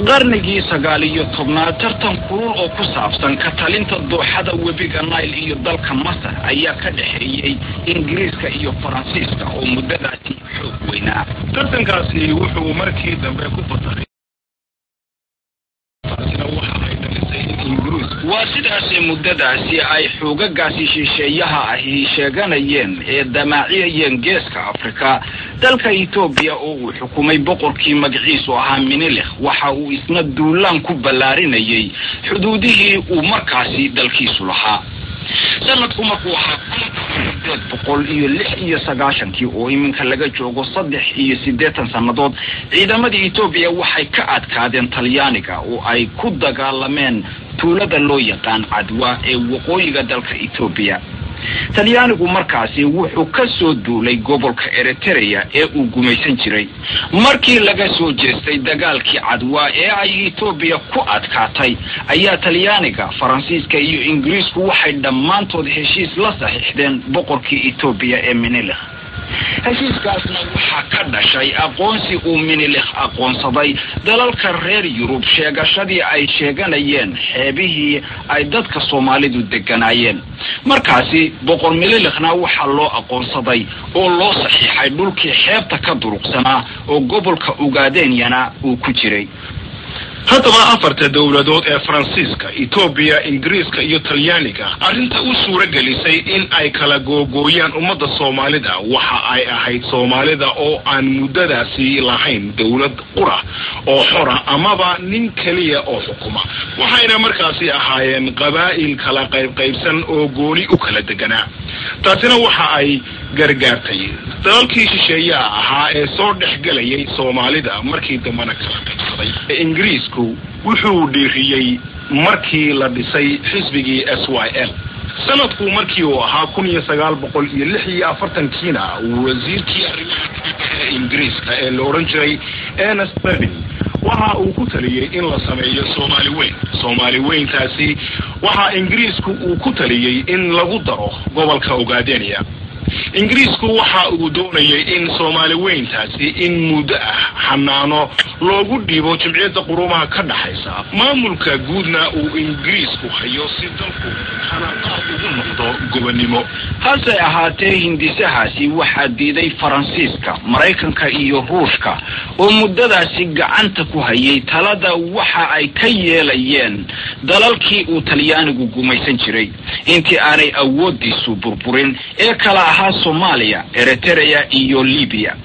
Qarnigii 19aad, tartan kulul oo ku saabsan ka talinta dooxada webiga Nile iyo dalka Masar ayaa ka dhexeeyey Ingiriiska iyo Faransiiska oo muddadaasi xoog weynaa. Tartankaasi wuxuu markii dambe ku fatahay, taasina waxa ay dhalisay in Ingiriisku Waa sidaasi muddadaasi ay xoogagaasi shisheeyaha ahi sheeganayeen ee damaaciyayeen Geeska Afrika, dalka Etoobiya oo uu xukumay boqorkii magaciisu ahaa Minilikh waxa uu isna duulaan ku ballaarinayay xuduudihii uu markaasi dalkiisu lahaa. Sanadku markuu ahaa 1896-kii, oo iminka laga joogo 83 sannadood, ciidamadii Etoobiya waxay ka adkaadeen Talyaaniga oo ay ku dagaalameen tuulada loo yaqaan Cadwa ee waqooyiga dalka Etoobiya. Talyaanigu markaasi wuxuu ka soo duulay gobolka Eritrea ee uu gumaysan jiray. Markii laga soo jeestay dagaalkii Cadwa ee ay Etoobiya ku adkaatay, ayaa Talyaaniga, Faransiiska iyo Ingiriisku waxay dhammaantood heshiis la saxiixdeen boqorkii Etoobiya ee Minilikh. Heshiiskaasna waxaa ka dhashay aqoonsi uu Minilikh aqoonsaday dalalka reer Yurub sheegashadii ay sheeganayeen xeebihii ay dadka Soomaalidu deganaayeen. Markaasi boqor Minilikhna waxaa loo aqoonsaday oo loo saxiixay dhulkii xeebta ka duruqsanaa oo gobolka Ugaadenyana uu ku jiray. Haddaba, afarta dowladood ee Faransiiska, Etoobiya, Ingiriiska iyo Talyaaniga arrinta u suuro gelisay in ay kala googooyaan ummadda Soomaalida waxa ay ahayd Soomaalida oo aan muddadaasi lahayn dowlad qura oo xora amaba nin keliya oo xukuma, waxayna markaasi ahaayeen qabaa'il kala qaybqaybsan oo gooni u kala deganaa. Taasina waxa ay gargaartay dalalkii shisheeyaha ahaa ee soo dhex gelayay Soomaalida, markii dambena kala qaybsaday. Ingiriisku wuxuu dhiiriyey markii la dhisay xisbigii SYL. Sanadku markii uu ahaa 1946-kiina, wasiirkii arrimaha dibadda ee Ingiriiska ee la odhan jiray Ernest Bevin waxa uu ku taliyey in la sameeyo Soomaali weyn. Soomaali weyntaasi waxa Ingiriisku uu ku taliyey in lagu daro gobolka Ogaadenia. Ingiriisku waxa uu doonayay in Soomaali weyntaasi in muddo ah xanaano loogu dhiibo Jimciyadda Qurumaha ka dhaxaysa, maamulka guudna uu Ingiriisku hayo, si dalku xanaaqaad ugu noqdo gobonnimo. Hase ahaatee, hindisahaasi waxaa diiday Faransiiska, Maraykanka iyo Ruushka oo muddadaasi gacanta ku hayay talada waxa ay ka yeelayeen dalalkii uu Talyaanigu gumaysan jiray intii aanay awoodiisu burburin ee kala ahaa Soomaaliya, Eritrea iyo Libiya.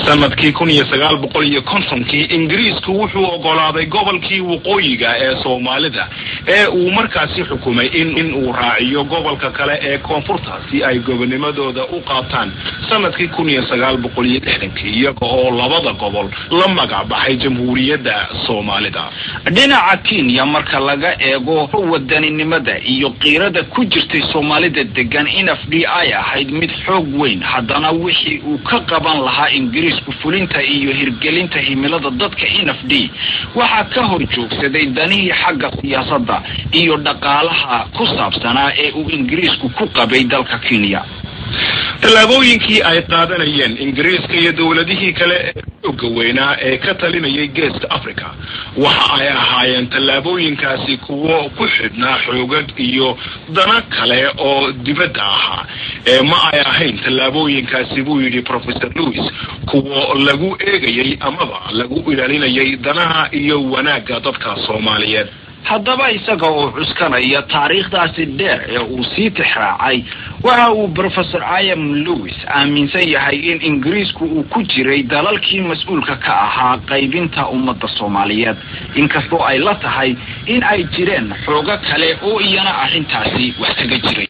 Sanadkii 1950-kii, Ingiriisku wuxuu ogolaaday gobolkii waqooyiga ee Soomaalida ee uu markaasi xukumay in uu raaciyo gobolka kale ee koonfurta, si ay gobonimadooda u qaataan sanadkii 1960-kii, iyaga oo labada gobol la magac baxay Jamhuuriyadda Soomaalida. Dhinaca Kenya marka laga eego, wadaninimada iyo qiirada ku jirtay Soomaalida degan NFD ay ahayd mid xoog weyn. Haddana wixii uu ka qaban lahaa Ingiriisku fulinta iyo hirgelinta himilada dadka NFD waxaa ka hor joogsaday danihii xagga siyaasadda iyo dhaqaalaha ku saabsanaa ee uu Ingiriisku ku qabay dalka Kenya. Tallaabooyinkii ay qaadanayeen Ingiriiska iyo dowladihii kale ee xooga weynaa ee ka talinayay Geeska Africa waxa ay ahaayeen tallaabooyinkaasi kuwo ku xidhnaa xoogag iyo dana kale oo dibadda ahaa, ee ma ay ahayn tallaabooyinkaasi, buu yidhi Professor Lewis, kuwo lagu eegayay amaba lagu ilaalinayay danaha iyo wanaagga dadka Soomaaliyeed. Haddaba, isaga oo cuskanaya taariikhdaasi dheer ee uu sii tixraacay, waxa uu Professor Iam Lewis aaminsan yahay in Ingiriisku uu ku jiray dalalkii mas-uulka ka ahaa qaybinta ummadda Soomaaliyeed, inkastoo ay la tahay in ay jireen xoogo kale oo iyana arrintaasi wax kaga jiray.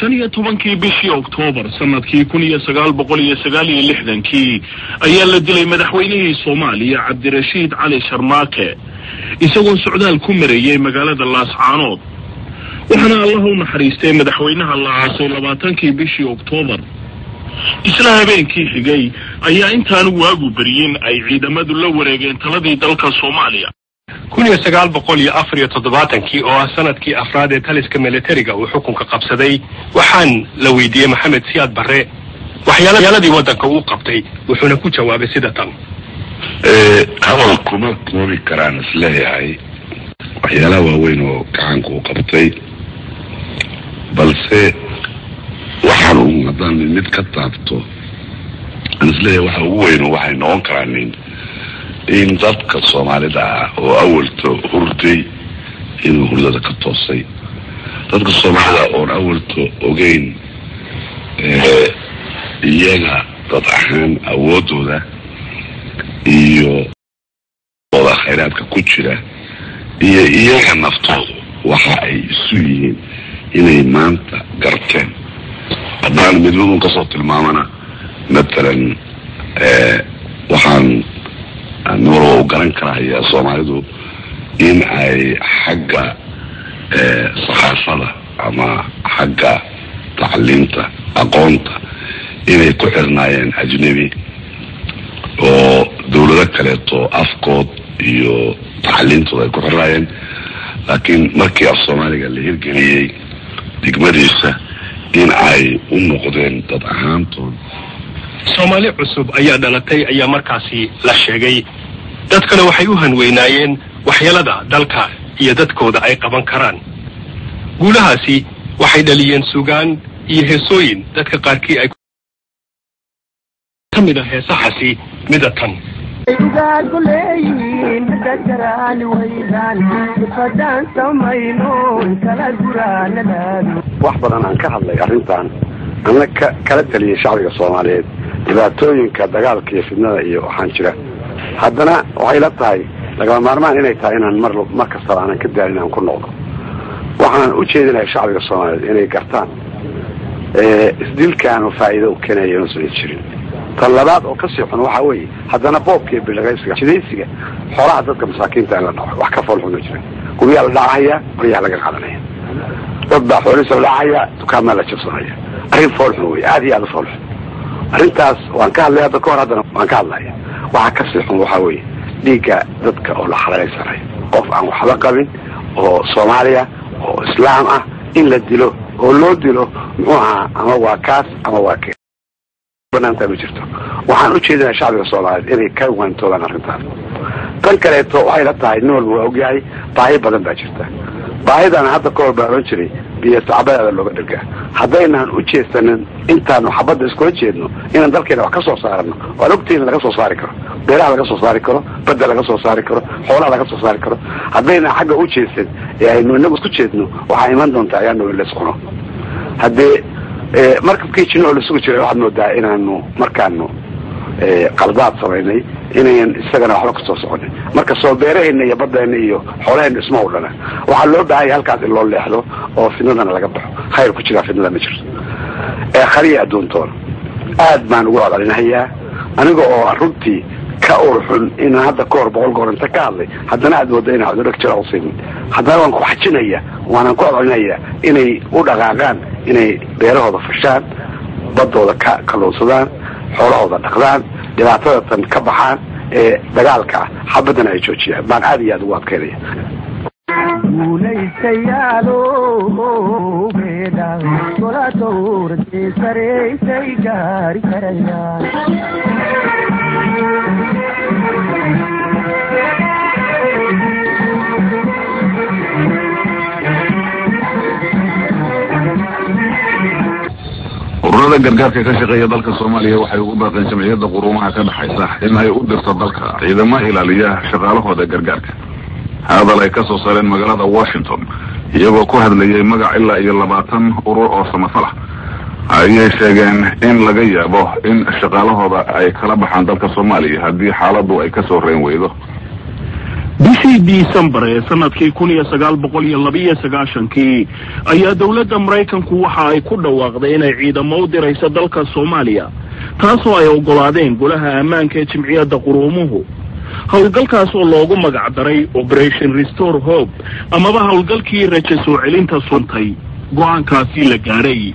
15-kii bishii Oktoobar sanadkii 1969-kii ayaa la dilay madaxweynihii Soomaaliya Cabdirashiid Cali Sharmaake isagoo socdaal ku marayay magaalada Laascaanood, waxaana Allah u naxariistay madaxweynaha la aasay 20-kii bishii Oktoobar. Isla habeenkii xigay ayaa intaanu waagu beryin ay ciidamadu la wareegeen taladii dalka Soomaaliya. 1974-kii, oo ah sanadkii afraad ee taliska militariga uu xukunka qabsaday, waxaan la weydiiyey Maxamed Siyaad Barre waxyaaladii waddanka uu qabtay, wuxuuna ku jawaabay sida tan. Hadal kuma koobi karaan isleeyahay waxyaalaha waaweyn oo gacanka u qabtay, balse waxaan un haddaan mid ka taabto aan isleeyahay waxa ugu weyn oo waxay noqon karaan in dadka Soomaalida ah oo awalto hurday inuu hurdada ka toosay, dadka Soomaalida oon awalto ogeyn iyaga dad ahaan awoodooda iyo ooda khayraadka ku jira iyo iyaga naftoodu waxa ay isu yihiin inay maanta garteen. Haddaan mid midun kasoo tilmaamana, matalan waxaan nin walba u garan karahayaa Soomaalidu in ay xagga saxaafada ama xagga tacliinta aqoonta inay ku xirnaayeen ajnebi oo dawlado kaleeto afkood iyo tacliintooda ay ku xirnaayeen, laakiin markii af Soomaaliga la hirgeliyey degmadiisa in ay u noqdeen dad ahaantood. Soomaali cusub ayaa dhalatay ayaa markaasi la sheegay. Dadkana waxay u hanweynaayeen waxyeelada dalka iyo dadkooda ay qaban karaan. Guulahaasi waxay dhaliyeen sugaan iyo heesooyin dadka qaarkii ay ka mid a heesahaasi midatan. Ugaadku leeyihiin dadkaraan weydaan ifadaan samayno kala guraanadaadu. Wax badan aan ka hadlay arrintan, anna ka kala taliyay shacbiga Soomaaliyeed dhibaatooyinka dagaalka iyo fidnada iyo waxaan jira. Haddana waxay la tahay lagama maarmaan inay tahay inaan mar mar kastaba aanan ka daalin aan ku noqdo. Waxaan u jeedinahay shacbiga Soomaaliyeed inay gartaan isdilkaanu faa'iido u keenaya inuusan jirin. Tan labaad oo kasii xun waxaa weeye haddana boobka iyo bilaqaysiga, jidaysiga xoolaha dadka masaakiinta in la dhaco. Wax ka fool xun ma jiran. Guryaha la dhacahaya, guryaha laga qaadanaya, dad baa xoolihiisa la dhacaya, dukaamaa la jabsanaya. Arrin fool xun wey, aad iyo aad u fool xun. Arrintaas waan ka hadlay hadda ka hor, haddana waan ka hadlaya. Waxaa kasii xun waxaa weeye dhiigga dadka oo la xalaalaysanayo. Qof aan waxba qabin oo Soomaaliya oo Islaam ah in la dilo oo loo dilo muxuu ahaa, ama waa kaas ama waa ke banaantaa ma jirto. Waxaan u jeedinaa shacbiga Soomaaliyeed inay ka waantoobaan arrintaas. Tan kaleeto waxay la tahay nin walba waa ogyahay baahi badan baa jirta. Baahidana hadda ka hor baa odhan jiray biyo sacbadeeda looga dhergaa. Haddaynaan u jeesanin intaanu xabadda iskula jeedno inaan dalkeena wax ka soo saarano, waan ogtihiin laga soo saari karo, beeraha laga soo saari karo, badda laga soo saari karo, xoolaha laga soo saari karo. Haddaynaan xagga u jeesan ee aynu inagu isku jeedno, waxaa iman doonta ayaanu in lays cuno. Haddee markabkii jinno oo la sugi jiray waxaad moodaa inaanu markaanu qaldaad samaynay inayan isagana waxba kasoo soconin. Marka soo beeraheenna iyo baddeena iyo xoolaheenna isma u dhana. Waxaa loo baahanya halkaas in loo leexdo oo fidnadana laga baxo. Khayr ku jiraa fidnada ma jirto ee khaliya adduuntoona. Aad baan ugu codcelinahayaa aniga oo runtii ka ur xun inaan hadda ka hor 100 goor inta ka hadlay, haddana aad mooda inaan cudurag jira usiinin. Haddana waan ku xajinaya, waanaan ku codcelinaya inay u dhaqaaqaan inay beerahooda fashaan, baddooda ka kalluunsadaan, xoolahooda dhaqdaan, dhibaatada tan ka baxaan ee dagaalka ah, xabaddana ay joojiyaan baan aad iyo aad ugu adkaynaya. Guulaystayaalo beedha gola dowrtee saraysay gaari karayaan. Ururada gargaarka ka shaqeeya dalka Soomaaliya waxay ugu baaqeen Jamciyadda Quruumaha ka Dhexaysa in ay u dirto dalka ciidamo ilaaliya shaqaalahooda gargaarka. Hadal ay ka soo saareen magaalada Washington iyagoo ku hadlayay magac ilaa iyo 20 urur oo samafal ah ayay sheegeen in laga yaabo in shaqaalahooda ay kala baxaan dalka Soomaaliya haddii xaaladdu ay kasoo reyn weydo. Bishii Disembar ee sanadkii 1992-kii ayaa dowladda Maraykanku waxa ay ku dhawaaqday inay ciidamo u dirayso dalka Soomaaliya, taasoo ay oggolaadeen Golaha Ammaanka ee Jimciyadda Quruumuhu. Howlgalkaas oo loogu magac daray Operation Restore Hope amaba howlgalkii rajo soo celinta suntay go-aankaasi la gaadhay.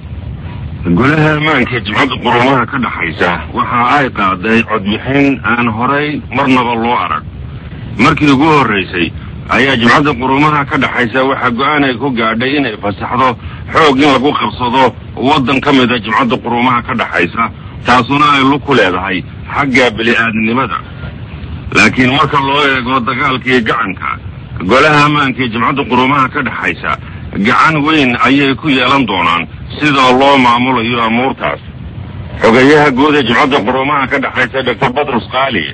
Golaha Ammaanka Jimcadda Qurumaha ka Dhexaysa waxa ay qaaday codbixin aan horay marnaba loo arag. Markii ugu horraysay ayaa Jimcadda Qurumaha ka Dhexaysa waxaa go-aan ay ku gaadhay inay fasaxdo xoog in lagu qabsado waddan ka mida Jimcadda Qurumaha ka Dhexaysa, taasuna ay lug ku leedahay xagga bili-aadnimada. Laakiin marka loo eego dagaalkii gacanka, Golaha Ammaanka ee Jimcadda Qurumaha ka dhexaysa gacan weyn ayay ku yeelan doonaan sida loo maamulayo amuurtaas. Xogayaha guud ee Jimcadda Qurumaha ka dhexaysa, Doctor Batros Kaali